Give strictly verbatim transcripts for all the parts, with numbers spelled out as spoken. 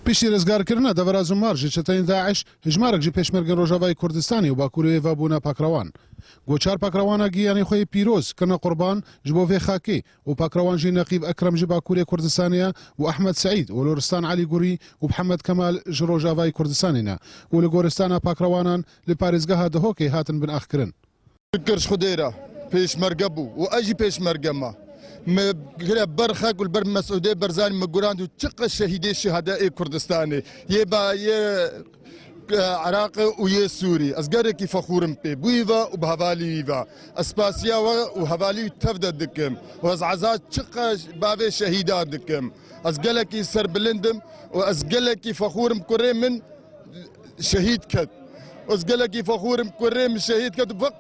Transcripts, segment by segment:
Piştî rizgarkirina devera Zumar ji çeteyên DAIŞ, hejmarek ji pêşmergên Rojavayê Kurdistanê û Bakurê wê ve bûne pakrewan. Goçar pakrewana giyanê xwe yê pîroz kirine qurban ji bo vê xakê û pakrewan jî Neqîb Ekrem ji Bakurê Kurdistanê ye û Ehmed Seîd û Loristan Elî Gurî û Mihemed Kemal ji Rojavayê Kurdistanê ne û li goristana pakrewanan li parêzgeha Dihokê hatin binaxkirin. Fikir ji Xwedê re pêşmerge bû û ez jî pêşmerge me. Me gire ber xek û li ber Mesûdê Barzanî me gurand û çiqas şehîdê şehada ê Kurdistanê, yê ba yê, e, Iraqê û yê Sûrî. Ez gelekî fexûr im pê bi wî ve û bi hevalî wî ve. Ez spasiya we û hevalî wî tev de dikim û ez eza çiqas bavê şehîdan dikim. Ez gelekî serbilind im û ez gelekî fexûr im kurê min şehîd ket. Ez gelekî fexûr im kurê min şehîd ket. Veqa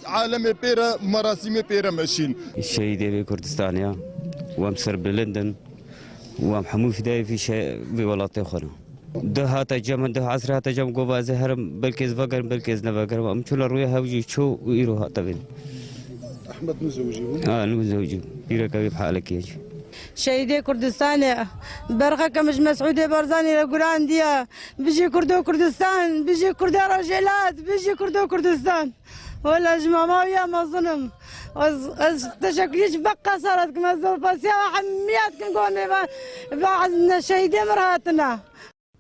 alemê pê re, merasîmê pê re meşîn. Şehîdê vê Kurdistanê ya. Wem serbilind in. Wem hemû fidayê vî şe-, vê welatê xwe ne. Duh hate cem, duh esrê hate cem, gova ez ê herim, belkê ez vegerim, belkê ez nevegerim. Em çûne rûyê hev jî çû û îro hate vê. Ehmed nû zewicî bû? Ha, nû zewicî. Pîreke wî bi halekê jî. Şehîdê Kurdistanê, berxeke min ji Mesûdê Barzanî re gurandiye. Bijî Kurdo Kurdistan, bijî Kurda Rojhilat, bijî Kurdo Kurdistan. Wela ji mama wî ya mezin im. Ez, ez teşekurî ji veqa sara dikim, ez spasiya we hemiya dikim ku em ê va, va ez ne şehîdê min re hatine.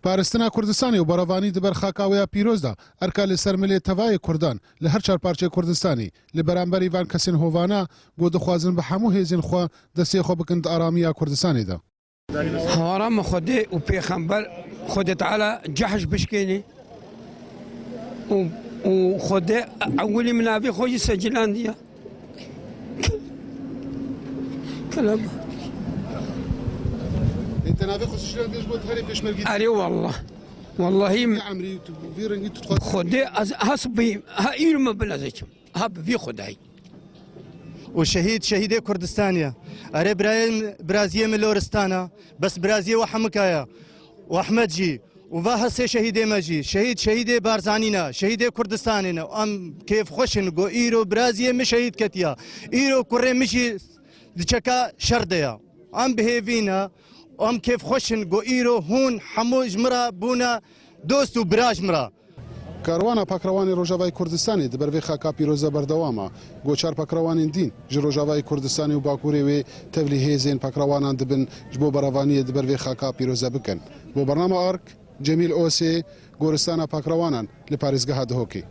Paristina Kurdistanê û berevanî di ber xaka wê ya pîroz de, erka li ser milê tevayê Kurdan li her çar parçeyê Kurdistanê, li beramberî van kesên hovana, ku dixwazin bi hemû hêzên xwe destê xwe bikin di aramiya Kurdistanê de. Hawara me Xwedê û Pêxember, Xwedê Teala cehş bişkênê û, û Xwedê ewilî min navê xwe jî secilandiye. Kelam. Ê, te navê xwe sicilan dê ji bo herê pêşmergî. Erê wallah. Wallahî. Vî emrî tu, vî rengî tu dixwaz. Xwedê ez has bî, ha îro me bin ez çim. Ha bi vî Xwedayî. û şehîd, şehîdê Kurdistanê ye. Erê birayên, biraziyê min Loristan e, bes biraziyê we hemika ye. Û Ehmed jî, û va hesê şehîdê me jî, şehîd, şehîdê Barzanî ne, şehîdê Kurdistanê ne. Em kêfxweş in, go îro biraziyê min şehîd ketiya. Îro kurê min jî di çeka şer de ye. Em bi hêvî ne, em kêfxweş in, go îro hûn hemû ji min re bûne dost û bira ji min re. Karwana pakrewanê Rojavayê Kurdistanê di ber vê xaka pîroz de berdewam e. Goçar pakrewanên dîn ji Rojavayê Kurdistanê û Bakurê wê tevlî hêzên pakrewanan dibin ji bo berevaniyê di ber vê xaka pîroz de bikin. Bo bernama Ark, Cemîl Osê, Goristana Pakrewanan li parêzgeha Dihokê.